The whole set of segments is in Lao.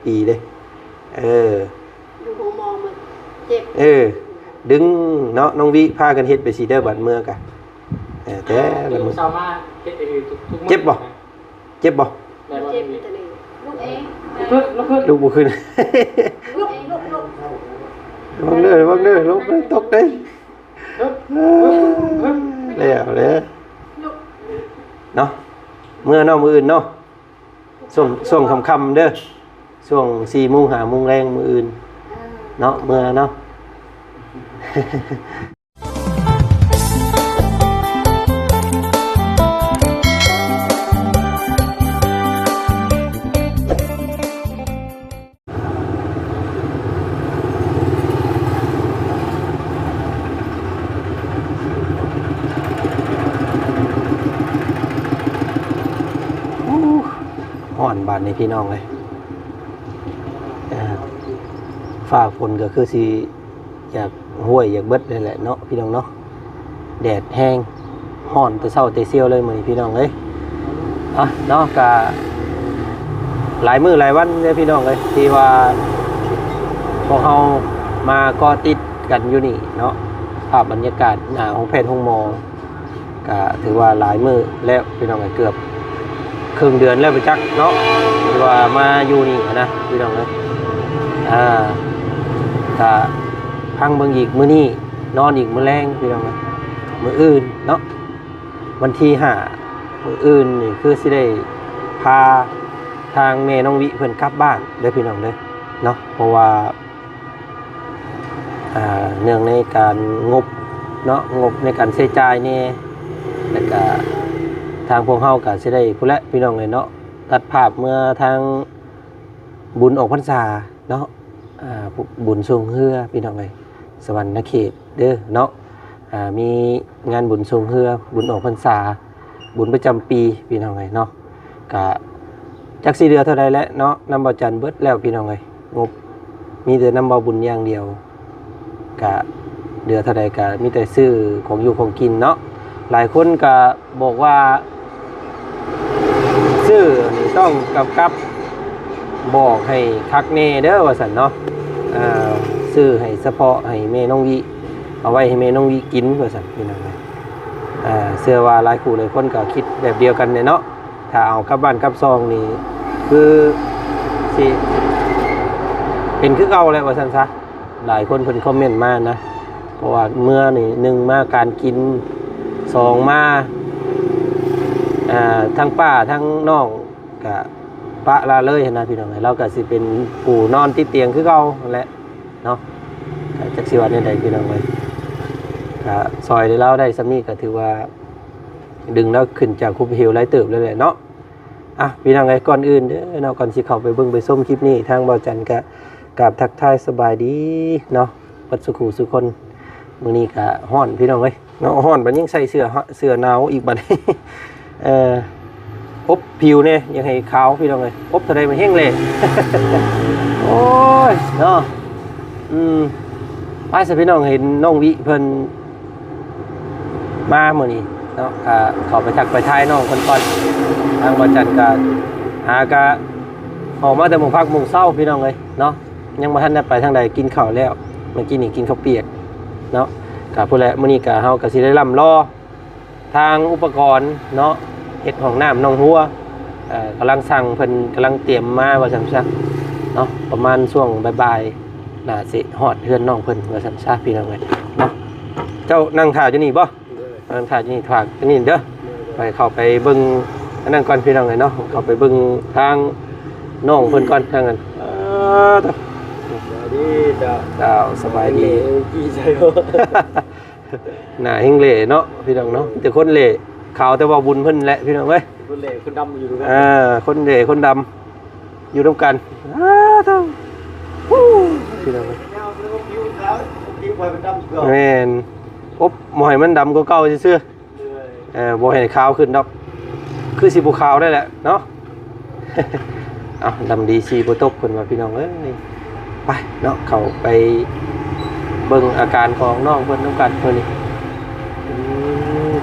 ປີເດ້. ເອີ ຢູ່ໂຮງໝໍໝົດ ເຈັບ ເອີ ດຶງເນາະ ນ້ອງວິພາກັນເຮັດໄປຊີ້ເດີ ບາດເມືອກະ ເອີ ແຕ່ລະມື້ ເຊົ້າມາເຮັດເອງທຸກໆມື້ ເຈັບບໍ່? ເຈັບບໍ່? ແມ່ນບໍ່? ເຈັບຢູ່ຕະເລ ລຸກເອງ ລຸກຂຶ້ນ ລຸກຂຶ້ນ ລຸກເອງ ລຸກ ລຸກ ເບິ່ງເດີ ເບິ່ງເດີ ລຸກເດີ ຕົກເດ້ ແລ້ວແຫຼະເນາະ ເມືອເນາະ ມື້ອື່ນເນາະ ຊ່ວງ ຊ່ວງຄ່ຳໆເດີ ຊ່ວງສີ່ໂມງ ຫ້າໂມງແລງມື້ອື່ນເນາະ ເມືອເນາະ. ໂອ້ ຮ້ອນບາດນີ້ພີ່ນ້ອງເອີຍ ເອີ ຟ້າຝົນກໍຄືຊິ ຢາກຫ້ວຍຢາກເບິດນີ້ແຫຼະເນາະ ພີ່ນ້ອງເນາະ ແດດແຮງ ຮ້ອນແຕ່ເຊົ້າແຕ່ຊຽວເລີຍມື້ນີ້ ພີ່ນ້ອງເອີຍ. ອ່ະເນາະ ກະຫຼາຍມື້ຫຼາຍວັນເດ້ ພີ່ນ້ອງເອີຍ ທີ່ວ່າພວກເຮົາມາເກາະຕິດກັນຢູ່ນີ້ເນາະ ພາບບັນຍາກາດໜ້າໂຮງແພດໂຮງໝໍ ກະຖືວ່າຫຼາຍມື້ແລ້ວ ພີ່ນ້ອງເອີຍ ເກືອບເຄິ່ງເດືອນແລ້ວໄປຈັກເນາະ ທີ່ວ່າມາຢູ່ນີ້ຫັ້ນນະ ພີ່ນ້ອງເອີຍ. ອ່າ ກະພັງເບິ່ງອີກ ມື້ນີ້ນອນອີກ ມື້ແລງ ພີ່ນ້ອງເອີຍ ມື້ອື່ນເນາະ ວັນທີຫ້າ ມື້ອື່ນນີ້ຄືຊິໄດ້ພາທາງແມ່ນ້ອງວິເພິ່ນກັບບ້ານເດີ ພີ່ນ້ອງເດີເນາະ ເພາະວ່າ ອ່າ ເນື່ອງໃນການງົບເນາະ ງົບໃນການໃຊ້ຈ່າຍແດ່ ແລ້ວກະທາງພວກເຮົາກະຊິໄດ້ພຸ້ນແຫຼະ ພີ່ນ້ອງເອີຍເນາະ ຕັດພາບເມືອທາງບຸນອອກພັນສາເນາະ ອ່າ ບຸນຊ່ວງເຮືອ ພີ່ນ້ອງເອີຍ ສະຫວັນນະເຂດເດີເນາະ ອ່າ ມີງານບຸນຊ່ວງເຮືອ ບຸນອອກພັນສາ ບຸນປະຈຳປີ ພີ່ນ້ອງເອີຍເນາະ ກະຈັກຊິເຫຼືອເທົ່າໃດແຫຼະເນາະ ນຳບ່າວຈັນເບິດແລ້ວ ພີ່ນ້ອງເອີຍ ງົບມີແຕ່ນຳບ່າວບຸນຢ່າງດຽວ ກະເຫຼືອເທົ່າໃດກະມີແຕ່ຊື້ຂອງຢູ່ຂອງກິນເນາະ. ຫຼາຍຄົນກະບອກວ່າ ຊື້ນີ້ຕ້ອງກຳກັບບອກໃຫ້ຄັກແນ່ເດີວ່າຊັ້ນເນາະ ອ່າ ຊື້ໃຫ້ສະເພາະໃຫ້ແມ່ນ້ອງວິ ເອົາໄວ້ໃຫ້ແມ່ນ້ອງວິກິນວ່າຊັ້ນ ພີ່ນ້ອງເອີຍ. ອ່າ ເຊື່ອວ່າຫຼາຍຄູ່ຫຼາຍຄົນກໍຄິດແບບດຽວກັນແຫຼະເນາະ ຖ້າເອົາກັບບ້ານກັບຊ່ອງນີ້ຄືຊິເປັນຄືເກົ່າແຫຼະວ່າຊັ້ນຊະ. ຫຼາຍຄົນເພິ່ນຄອມເມັນມານະ ເພາະວ່າເມືອນີ້ ໜຶ່ງມາການກິນ ສອງມາ ອ່າ ທັງປ້າທັງນ້ອງກະປະລະເລີຍຫັ້ນນະ ພີ່ນ້ອງເອີຍ. ລາວກະຊິເປັນຜູ້ນອນຕິດຕຽງຄືເກົ່າຫັ້ນແຫຼະເນາະ ກະຈັກຊິວ່າແນວໃດ ພີ່ນ້ອງເອີຍ. ກະຊ່ອຍລາວໄດ້ສ່ຳນີ້ກະຖືວ່າດຶງລາວຂຶ້ນຈາກຫຸບເຫວຫຼາຍເຕີບແລ້ວແຫຼະເນາະ. ອ່ະ ພີ່ນ້ອງເອີຍ ກ່ອນອື່ນເດີເນາະ ກ່ອນຊິເຂົ້າໄປເບິ່ງໄປຊົມຄລິບນີ້ ທາງບ່າວຈັນກະກາບທັກທາຍສະບາຍດີເນາະ ເບິດສູ່ຄູ່ສູ່ຄົນ. ມື້ນີ້ກະຮ້ອນ ພີ່ນ້ອງເອີຍເນາະ ຮ້ອນບັດຍັງໃສ່ເສື້ອ ເສື້ອໜາວອີກບັດນີ້ ເອີ ອົບຜິວແດ່ ຢາກໃຫ້ຂາວ ພີ່ນ້ອງເອີຍ. ອົບເທົ່າໃດມັນແຮງແຫຼະ ໂອ້ຍເນາະ. ອືມ ໄປຊະ ພີ່ນ້ອງ ເຫັນນ້ອງວິເພິ່ນມາມື້ນີ້ເນາະ ກະເຂົ້າໄປທັກໄປທາຍນ້ອງເພິ່ນກ່ອນ. ທາງບ່າວຈັນກະຫາກະອອກມາແຕ່ໂມງພັກໂມງເຊົ້າ ພີ່ນ້ອງເອີຍເນາະ ຍັງບໍ່ທັນໄດ້ໄປທາງໃດ ກິນເຂົ້າແລ້ວ ເມື່ອກີ້ນີ້ກິນເຂົ້າປຽກເນາະ. ກະພຸ້ນແຫຼະ ມື້ນີ້ກະເຮົາກະຊິໄດ້ລ່ຳລໍ ທາງອຸປະກອນເນາະ ເຮັດຫ້ອງນ້ຳໜອງຫົວ ເອີ ກຳລັງສັ່ງ ເພິ່ນກຳລັງຕຽມມາວ່າຊັ້ນຊະເນາະ. ປະມານຊ່ວງບ່າຍໆ ໜ້າຊິຮອດເຮືອນນ້ອງເພິ່ນວ່າຊັ້ນຊະ ພີ່ນ້ອງເອີຍເນາະ. ເຈົ້ານັ່ງຖ້າຢູ່ນີ້ບໍ່? ນັ່ງຖ້າຢູ່ນີ້ ຝາກຢູ່ນີ້ເດີ ຂ້ອຍເຂົ້າໄປເບິ່ງອັນນັ້ນກ່ອນ ພີ່ນ້ອງເອີຍເນາະ. ເຂົ້າໄປເບິ່ງທາງນ້ອງເພິ່ນກ່ອນ ທາງນັ້ນ. ເອີ ສະບາຍດີເຈົ້າ. ເຈົ້າ ສະບາຍດີ. ເອີ ດີໃຈບໍ່? ໜ້າແຮງເຫຼເນາະ ພີ່ນ້ອງເນາະ ມີແຕ່ຄົນເຫຼ ຂາວແຕ່ວ່າບຸນເພິ່ນແຫຼະ ພີ່ນ້ອງເອີຍ. ຄົນເຫຼຄົນດຳຢູ່ນຳກັນ ເອີ ຄົນເຫຼຄົນດຳຢູ່ນຳກັນ. ອ້າ ໂທ້ ຮູ້ ພີ່ນ້ອງເອີຍ ຍາວ ຜິວຂາວ ຜິວຂ້ອຍມັນດຳກວ່າ ແມ່ນ ອົບບໍ່ໃຫ້ມັນດຳກວ່າເກົ່າຊື່ໆ ເອີ ບໍ່ໃຫ້ຂາວຂຶ້ນດອກ ຄືຊິບໍ່ຂາວໄດ້ແຫຼະເນາະ. ເອົາ ດຳດີສີບໍ່ຕົກເພິ່ນວ່າ ພີ່ນ້ອງເອີຍ. ໄປເນາະ ເຂົ້າໄປເບິ່ງອາການຂອງນ້ອງເພິ່ນນຳກັນມື້ນີ້. ອືມ.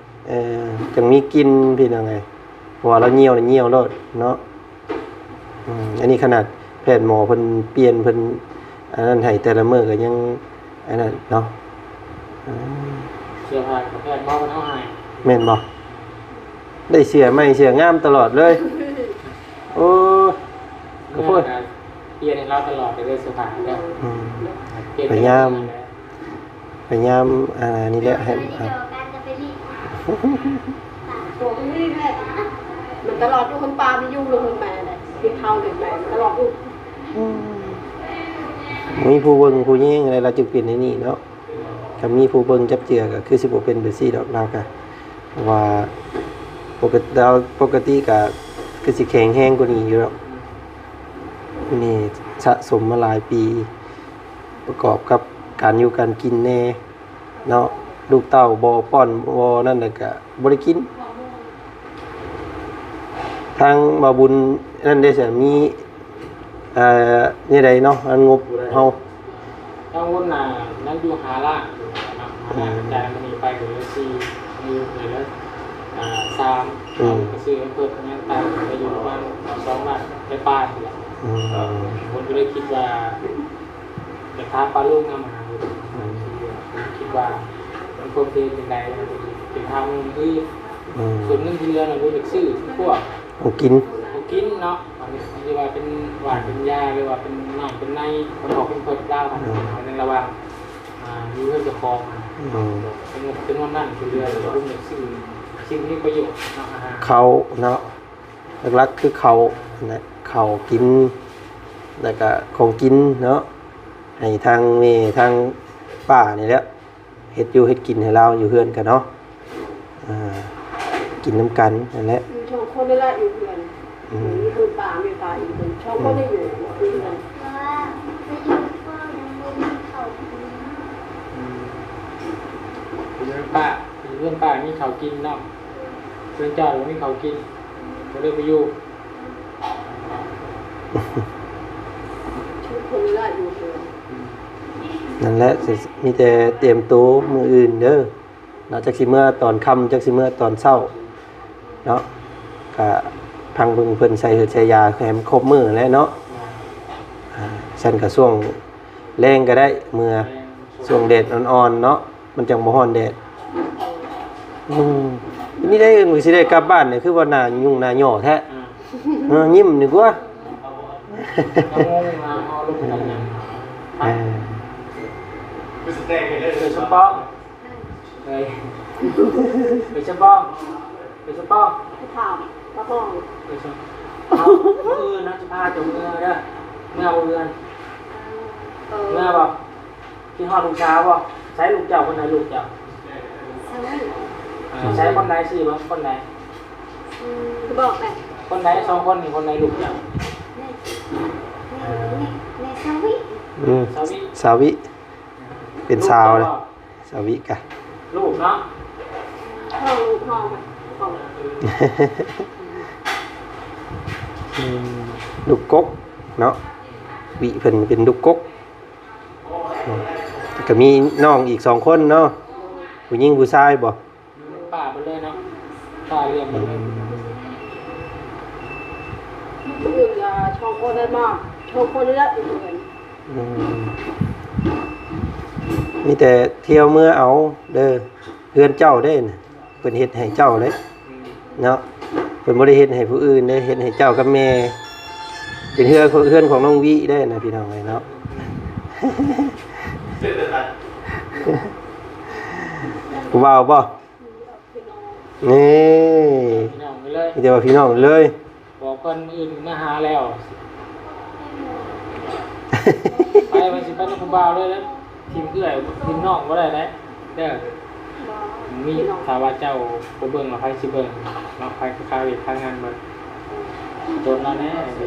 ເອີ ຈັ່ງມີກິ່ນພີ່ນ້ອງເອີຍ ເພາະວ່າລາວຍ່ຽວນີ້ຍ່ຽວໂລດເນາະ. ອືມ ອັນນີ້ຂະໜາດແພດໝໍເພິ່ນປ່ຽນ ເພິ່ນອັນນັ້ນໃຫ້ແຕ່ລະມື້ກໍຍັງອັນນັ້ນເນາະ. ອືມ ເສື້ອຜ້າກໍແພດໝໍເພິ່ນເອົາໃຫ້ ແມ່ນບໍ່? ໄດ້ເສື້ອໃໝ່ເສື້ອງາມຕະຫຼອດເລີຍ. ໂອ້ຍ ກໍພໍ ແມ່ນ ປ່ຽນໃຫ້ລາວຕະຫຼອດເລີຍເສື້ອຜ້າເດີ. ອືມ ປ່ຽນ ພະຍາຍາມ ຕະຫຼອດເລີຍ. ພະຍາຍາມ ອ່າ ນີ້ແຫຼະ ໃຫ້ ອ່າ ຕົວເພິ່ນນີ້ແຫຼະ ມັນຕະຫຼອດຢູ່ ຄົນປ່າມັນຢູ່ເຮືອນແມ່ແຫຼະ ກິນເຂົ້າເລີຍແມ່ ມັນຕະຫຼອດຢູ່. ອືມ ມີຜູ້ເບິ່ງຜູ້ແຍງແລ້ວລາວຈຶ່ງເປັນແນວນີ້ເນາະ. ຄັນມີຜູ້ເບິ່ງຈັບເຈື່ອກໍຄືຊິບໍ່ເປັນແບບຊີ້ດອກ ລາວກໍ ເພາະວ່າປົກກະຕິ ປົກກະຕິກໍຄືຊິແຂງແຮງກວ່ານີ້ຢູ່ດອກ. ນີ້ສະສົມມາຫຼາຍປີ ປະກອບກັບການຢູ່ການກິນແດ່ເນາະ ລູກເຕົ້າບໍ່ປ້ອນບໍ່ນັ້ນ ແລ້ວກະບໍ່ໄດ້ກິນ. ທາງບ່າວບຸນນັ້ນເດ້ ມີ ເອີ ແນວໃດເນາະ ອັນງົບເຮົາ? ທາງວຸ້ນນະ ຍັງຢູ່ຫ້າລ້ານຢູ່ເນາະ ຫ້າລ້ານ ອືມ ກະຈ່າຍມື້ນີ້ໄປເດືອນລະສີ່ ມື້ເດືອນລະ ອ່າ ສາມ ອືມ ເຮົາກໍຊື້ເພິ່ນຍັງຕ່າງໄປຢູ່ປະມານສອງລ້ານປາຍໆນີ້ແຫຼະ. ອືມ ເພິ່ນກໍເລີຍຄິດວ່າ ຢາກຖາມປ້າລຸງນຳ ອືມ ຄິດວ່າມັນຄວນເຮັດຈັ່ງໃດ ເປັນທາງມື້ ອືມ ສ່ວນເງິນທີ່ເຫຼືອນະ ບໍ່ຢາກຊື້ພວກ ຂອງກິນ ຂອງກິນເນາະ ອັນນີ້ ອັນນີ້ວ່າເປັນຫວານເປັນຢາ ຫຼືວ່າເປັນນ້ຳເປັນໃນ ເປັນຂອງເພິ່ນລາວຫັ້ນ ອືມ ໃນລະຫວ່າງ ອ່າ ຢູ່ເຮືອນເຈົ້າຂອງຫັ້ນ ອືມ ເປັນ ເປັນງວດນັ້ນ ທີ່ເຫຼືອເຮົາເບິ່ງແລ້ວ ຊື້ສິ່ງທີ່ມີປະໂຫຍດເນາະ ອາຫານ ເຂົ້າເນາະ ຫຼັກໆຄືເຂົ້າແຫຼະ ເຂົ້າກິນ ແລ້ວກະຂອງກິນເນາະ ໃຫ້ທາງແມ່ທາງປ້ານີ້ແຫຼະ ເຮັດຢູ່ເຮັດກິນໃຫ້ລາວຢູ່ເຮືອນກະເນາະ ອ່າ ກິນນຳກັນຫັ້ນແຫຼະ ຢູ່ສອງຄົນນີ້ແຫຼະຢູ່ເຮືອນ ອືມ ມີເພິ່ນປ້າແມ່ປ້າອີກເພິ່ນສອງຄົນນີ້ຢູ່ເຮືອນ ອືມ ອືມ ຢູ່ເຮືອນປ້າ ຢູ່ເຮືອນປ້າມີເຂົ້າກິນເນາະ ເຮືອນເຈົ້າບໍ່ມີເຂົ້າກິນ ກໍເລີຍໄປຢູ່ ອືມ ນັ້ນແຫຼະ ມີແຕ່ຕຽມໂຕມື້ອື່ນເດີ ນອກຈາກຊິເມືອຕອນຄ່ຳ ຈັກຊິເມືອຕອນເຊົ້າເນາະ ກະພັງເບິ່ງເພິ່ນໃສ່ເຫືອດໃສ່ຢາໃຫ້ມັນຄົບມື້ແຫຼະເນາະ. ອ່າ ຊັ້ນກະຊ່ວງແລງກະໄດ້ ເມືອຊ່ວງແດດອ່ອນໆເນາະ ມັນຈັ່ງບໍ່ຮ້ອນແດດ. ອືມ ນີ້ໄດ້ ມື້ຊິໄດ້ກັບບ້ານນີ້ ຄືວ່າໜ້າຫຍຸ້ງໜ້າຫຍໍ້ແທ້. ອ່າ ເອີ ຍິ້ມດີກວ່າ ເອີ ເອີ ສະປອງ ເອີຍ ເອີຍ ສະປອງ ເອີຍ ສະປອງ ຖາມ ຕາທອງ ເອີຍ ສະປອງ ມື້ອື່ນເຮົາຊິພາເຈົ້າເມືອເດີ ເມືອບໍ່ເຮືອນ ເອີ ເມືອບໍ່? ຄິດຮອດລູກສາວບໍ່? ໃສລູກເຈົ້າ ຄົນໃດລູກເຈົ້າ? ສາວ ໃສຄົນໃດ ຊີ້ເບິ່ງຄົນໃດ? ອືມ ຄືບອກແຫຼະ ຄົນໃດສອງຄົນນີ້ ຄົນໃດລູກເຈົ້າ? ແມ່ ແມ່ ແມ່ສາວວິ ອືມ ສາວວິ ສາວວິ ເປັນສາວເລີຍ ສາວວິກະ ລູກເນາະ ອືມ ລູກກົກເນາະ ວິເພິ່ນເປັນລູກກົກ. ອືມ ກະມີນ້ອງອີກສອງຄົນເນາະ ຜູ້ຍິງຜູ້ຊາຍບໍ່? ປ້າເພິ່ນເລີຍເນາະ ປ້າລ້ຽງເພິ່ນເລີຍ ອືມ ອື່ນກະສອງຄົນໄດ້ມາ ສອງຄົນນີ້ແຫຼະຢູ່ເຮືອນ ອືມ ມີແຕ່ທ່ຽວເມືອເອົາເດີ ເຮືອນເຈົ້າເດ້ນະ ເພິ່ນເຮັດໃຫ້ເຈົ້າເດ້ ອືມ ເນາະ ເພິ່ນບໍ່ໄດ້ເຮັດໃຫ້ຜູ້ອື່ນເດ້ ເຮັດໃຫ້ເຈົ້າກັບແມ່ ເປັນເຮືອນ ເຮືອນຂອງນ້ອງວິເດ້ນະ ພີ່ນ້ອງເອີຍເນາະ ຜູ້ບ່າວບໍ່? ນີ້ ພີ່ນ້ອງເລີຍ ມີແຕ່ວ່າພີ່ນ້ອງເລີຍ ບອກເພິ່ນມື້ອື່ນມາຫາແລ້ວ ໄປ ມັນຊິໄປນຳຜູ້ບ່າວເລີຍເດີ ຖິ້ມເອື້ອຍຖິ້ມນ້ອງບໍ່ໄດ້ເດ້ ເດີ ບໍ່ ມີ ຖ້າວ່າເຈົ້າບໍ່ເບິ່ງລະໃຜຊິເບິ່ງເນາະ ໃຜກໍຄາວຽກຄາງານເບິດ ຈົນລະແນ່ ເ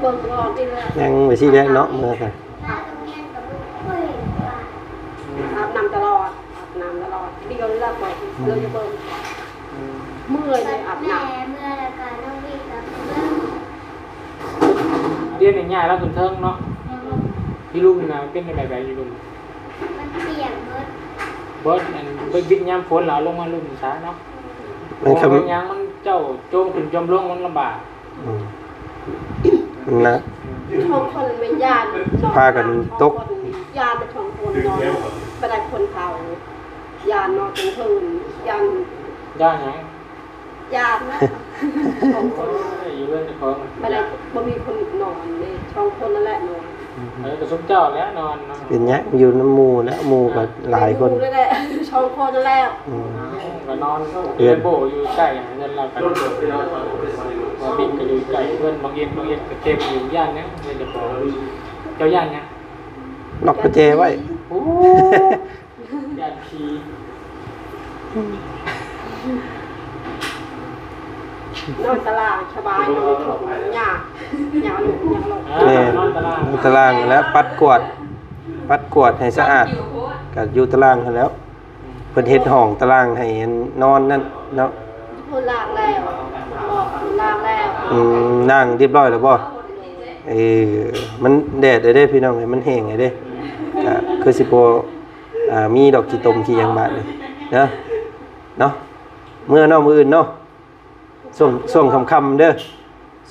ບິ່ງຕະຫຼອດນີ້ແຫຼະ ຍັງໄປຊີ້ແລ້ວເນາະ ເມືອກະ ອືມ ອາບນ້ຳຕະຫຼອດ ອາບນ້ຳຕະຫຼອດ ດຽວນີ້ລະບໍ່ ອືມ ເລີຍຈະເບິ່ງ ອືມ ເມື່ອຍເລີຍອາບນ້ຳ ແມ່ເມື່ອຍແລ້ວກໍນ້ອງວິກໍເບິ່ງ ດຽວນີ້ຍ້າຍລາວຂຶ້ນເທິງເນາະ ອືມ ຢູ່ລຸ່ມນະ ມັນເປັນແບບໃດຢູ່ລຸ່ມ ມັນປຽກເບິດ ບໍ່ ອັນ ໄປບິນຍາມຝົນແລ້ວເອົາລົງມາລຸ່ມຊະເນາະ. ມັນ ໂອ້ ຄຳ ເປັນຫຍັງມັນ ເຈົ້າໂຈມຂຶ້ນໂຈມລົງມັນລຳບາກ. ອືມ ນະ ສອງຄົນແມ່ນຢ້ານ ພາກັນຕົກ ສອງຄົນຢ້ານ ສອງຄົນນອນ ບໍ່ໄດ້ຄົນເຂົາ ຢ້ານນອນກາງຄືນ ຢ້ານ ຢ້ານຫຍັງ? ຢ້ານນະ ສອງຄົນ ໂອ້ຍ ຢູ່ເຮືອນເຈົ້າຂອງ ບໍ່ໄດ້ ບໍ່ມີຄົນນອນເດ້ ສອງຄົນນັ້ນແຫຼະນອນ. ເອີ ກະຊຸມເຈົ້າແຫຼະນອນເນາະ. ເປັນຫຍັງ ຢູ່ນຳໝູ່ແຫຼະ ໝູ່ກະຫຼາຍຄົນ ຢູ່ນຳໝູ່ນັ້ນແຫຼະ ສອງຄົນນັ້ນແຫຼະ. ອືມ ເອົ້າ ກະນອນ ເຮືອນ ເຮືອນໂບຢູ່ໃກ້ເຮືອນລາວກັນ ວ່າບິນກະຢູ່ໃກ້ເຮືອນ ບາງເອັດ ບາງເອັດກະເຕັມຢູ່ ຢ້ານຫຍັງເຮືອນເຈົ້າຂອງ. ເຈົ້າຢ້ານຫຍັງ? ລັອກກຸນແຈໄວ້. ໂອ້ ຢ້ານຜີ ນອນຕາລາງສະບາຍ ນອນຢູ່ທົ່ງຫຍ້າ ຫຍ້າລົງ ຫຍ້າລົງ. ແມ່ນ ນອນຕາລາງ ນອນຕາລາງແລ້ວ ປັດກວາດ ປັດກວາດໃຫ້ສະອາດ ກະຢູ່ຕາລາງຫັ້ນແຫຼ້ວ. ເພິ່ນເຮັດຫ້ອງຕາລາງໃຫ້ນອນນັ້ນເນາະ. ເພິ່ນລ້າງແລ້ວ ອອກ ເພິ່ນລ້າງແລ້ວ. ອືມ ລ້າງຮຽບຮ້ອຍແລ້ວບໍ່? ເອີ ມັນແດດແລ້ວເດ້ພີ່ນ້ອງເອີຍ ມັນແຫ້ງແລ້ວເດ້ ກະຄືຊິບໍ່ ອ່າ ມີດອກຂີ້ຕົມຂີ້ຫຍັງບາດນີ້ເດີ ເນາະ. ເມືອເນາະ ມື້ອື່ນເນາະ ຊ່ວງ ຊ່ວງຄ່ຳໆເດີ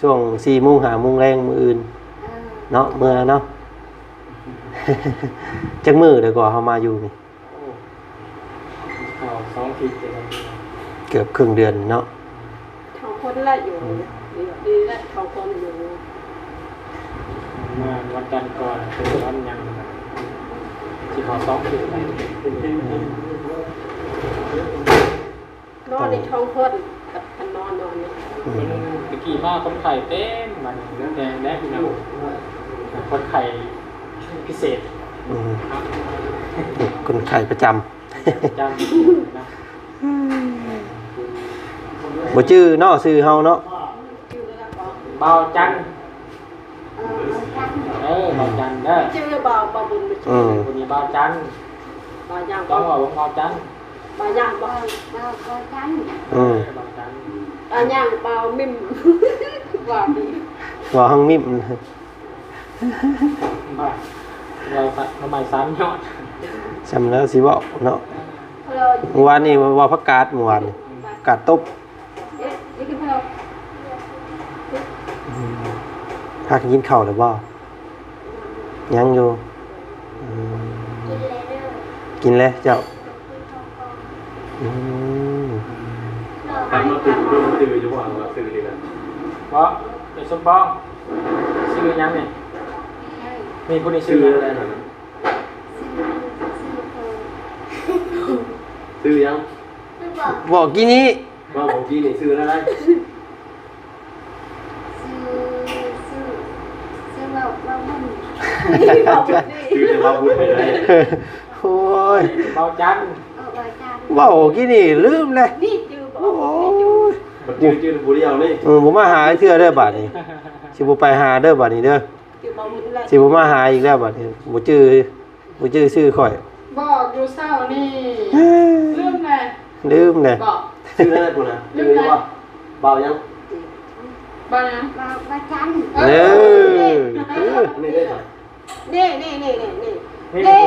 ຊ່ວງສີ່ໂມງ ຫ້າໂມງແລງມື້ອື່ນ ເອີ ເນາະ ເມືອເນາະ. ຈັກມື້ແລ້ວກໍເຮົາມາຢູ່ນີ້? ໂອ້ ເຂົ້າສອງທິດແລ້ວ ເກືອບເຄິ່ງເດືອນເນາະ. ສອງຄົນລະຢູ່ ອືມ ດີລະ ສອງຄົນຢູ່ ມາວັນຈັນກ່ອນ ເປັນວັນຫຍັງ ຊິເຂົ້າສອງທິດແລ້ວ. ອືມ ນອນນີ້ສອງຄົນ ກັບນອນ ນອນນີ້. ອືມ ແຕ່ກີ້ມາຄົນໄຂ້ເຕັມ ບາດນີ້ແດງແລ້ວພີ່ນ້ອງ ຄົນໄຂ້ພິເສດ. ອືມ ເນາະ ຄົນໄຂ້ປະຈຳ ປະຈຳນະ. ບໍ່ຈື່ເນາະ ຊື່ເຮົາເນາະ ບ່າວຈັນ. ເອີ ບ່າວຈັນ ເອີ ບ່າວຈັນເດີ ຊື່ບ່າວ ບ່າວບຸນ ອືມ ຜູ້ນີ້ບ່າວຈັນ ບ່າວຫຍັງ ຕ້ອງເວົ້າວ່າບ່າວຈັນ ບ່າວຫຍັງ ບ່າວ ບ່າວ ບ່າວຈັນ ອືມ ບ່າວຈັນ ບ່າວຫຍັງ ບ່າວມິມ ວ່າດີ ເວົ້າຮັງມິມ ບ່າວ ບ່າວສະ ໜໍ່ໄມ້ສາມຍອດ ຊ່ຳແລ້ວຊິເວົ້າເນາະ. ເອີ ມື້ວານນີ້ເວົ້າຜັກກາດ ມື້ວານນີ້ ອືມ ກາດຕົບ. ອືມ ພາກັນກິນເຂົ້າແລ້ວບໍ່? ຍັງຢູ່. ອືມ ກິນແລ້ວເຈົ້າ. ອືມ ຕຳມາຕື່ມ ຕື່ມຢູ່ບໍ່ ວ່າຊື່ນີ້ນະ? ບໍ່ ໄປສົມປອງ. ຊື່ຫຍັງນີ້? ມີຜູ້ນີ້ຊື່ຫຍັງ? ຊື່ຫຍັງ? ບອກກີ້ນີ້ ເວົ້າເມື່ອກີ້ນີ້ຊື່ແນວໃດ? ຊື່ ຊື່ ຊື່ວ່າ ວ່າບຸນ. ຊື່ແຕ່ວ່າບຸນໄປໄດ້. ໂອ້ຍ ເວົ້າຈັນ ເອີ ເວົ້າຈັນ ເວົ້າກີ້ນີ້ລືມແລ້ວ. ນີ້ຈື່ບໍ່? ໂອ້ຍ ມັນຈື່ ຈື່ຜູ້ດຽວນີ້. ເອີ ບໍ່ມາຫາເທື່ອເດີບາດນີ້. ຊິບໍ່ໄປຫາເດີບາດນີ້ເດີ. ຈື່ບໍ່ບຸນແລ້ວ. ຊິບໍ່ມາຫາອີກແລ້ວບາດນີ້. ບໍ່ຈື່ ບໍ່ຈື່ຊື່ຂ້ອຍ. ບອກຢູ່ເຊົ້ານີ້ ເອີ ລືມແລ້ວ ລືມແລ້ວ. ບອກ ຊື່ນັ້ນພຸ້ນນະ ລືມແລ້ວ. ບ່າວຫຍັງ? ບ່າວຫຍັງ? ບ່າວ ບ່າວຈັນ. ເອີ ເອີ ອັນນີ້ເດ້. ນີ້ ນີ້ ນີ້ ນີ້ ນີ້ ນີ້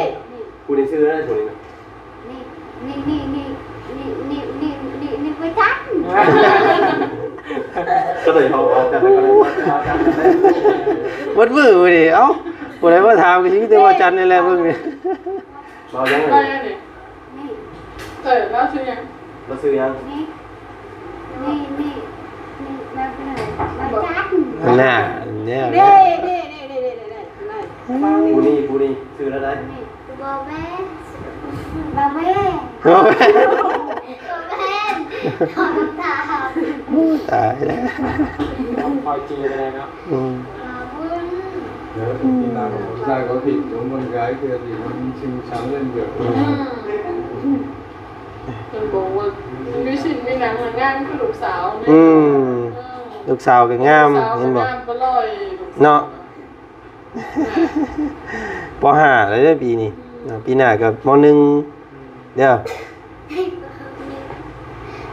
ຜູ້ນີ້ຊື່ນັ້ນ ຜູ້ນີ້ນະ. ນີ້ ນີ້ ນີ້ ບໍ່ຈັກ. ກໍໄດ້ເວົ້າ ເວົ້າຈັນ ກໍໄດ້ເວົ້າຈັນ. ໝົດມື້ມື້ນີ້ ເອົ້າ ຜູ້ໃດມາຖາມກໍຊິມີແຕ່ເວົ້າຈັນນີ້ແຫຼະ ເບິ່ງນີ້. ເວົ້າຫຍັງ? ເວົ້າຫຍັງນີ້? ນີ້ ເອີ ລາວຊື່ຫຍັງ? ລາວຊື່ຫຍັງ? ນີ້ ນີ້ ນີ້ ນີ້ ລາວຊື່ ລາວຈັນ. ນັ້ນແຫຼະ ນີ້ ນີ້ ນີ້ ນີ້ ນີ້ ຜູ້ນີ້ ຜູ້ນີ້ຊື່ແນວໃດ? ນີ້ ບໍ່ແມ່ນ ບໍ່ແມ່ນ ບໍ່ແມ່ນ ບໍ່ແມ່ນ. ໂອ້ ຕາຍແລ້ວ ຄອຍຈື່ໄດ້ເນາະ. ອືມ ເດີ ກິນນ້ຳຜູ້ຊາຍກໍຜິດ ມັນກາຍເຄືອທີ່ມັນຊິງສັງເລື່ອນເກີດ. ອືມ ມັນບໍ່ເວີກ ມີສິນມີໜັງ ງາມຄືລູກສາວ. ອືມ ເອີ ລູກສາວກໍງາມ ລູກສາວກໍງາມ ເຫັນບໍ່? ເນາະ ປໍຫ້າແລ້ວເດີປີນີ້. ອືມ ເນາະ ປີໜ້າກໍ ມໍໜຶ່ງ ເດີ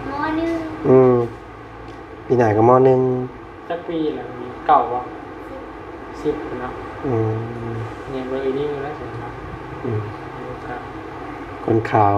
ມໍໜຶ່ງ. ອືມ ປີໜ້າກໍ ມໍໜຶ່ງ. ຈັກປີແລ້ວ? ເກົ້າບໍ່? ສິບ ສິບເນາະ. ອືມ ຍັງບໍ່ໄດ້ຍິງແລ້ວເນາະ. ອືມ ຄົນຂາວ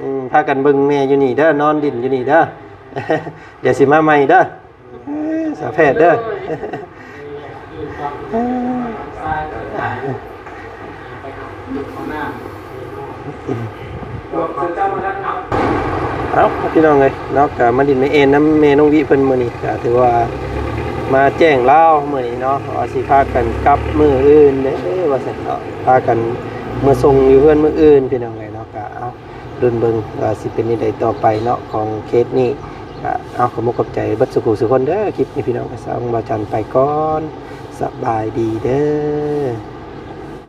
ອືມ ພາກັນເບິ່ງແມ່ຢູ່ນີ້ເດີ ນອນດິນຢູ່ນີ້ເດີ ດຽວຊິມາໃໝ່ເດີ ເອີ ສາວແພດເດີ. ເອົາ ພີ່ນ້ອງເອີຍເນາະ ກະມາດິນມາເອນນຳແມ່ນ້ອງວິເພິ່ນມື້ນີ້ ກະຖືວ່າມາແຈ້ງລາວມື້ນີ້ເນາະ ວ່າຊິພາກັນກັບມື້ອື່ນເດີວ່າຊັ້ນເນາະ ພາກັນເມືອສົ່ງຢູ່ເຮືອນມື້ອື່ນ ພີ່ນ້ອງເອີຍເນາະ ກະເອົາ ລຸ້ນເບິ່ງວ່າຊິເປັນແນວໃດຕໍ່ໄປເນາະ ຂອງເຄສນີ້ ກະເອົາ ຂອບມຸກຂອບໃຈເບິດສູ່ຜູ້ສູ່ຄົນເດີ. ຄລິບນີ້ພີ່ນ້ອງ ກະສົ່ງບ່າວຈັນໄປກ່ອນ ສະບາຍດີເດີ.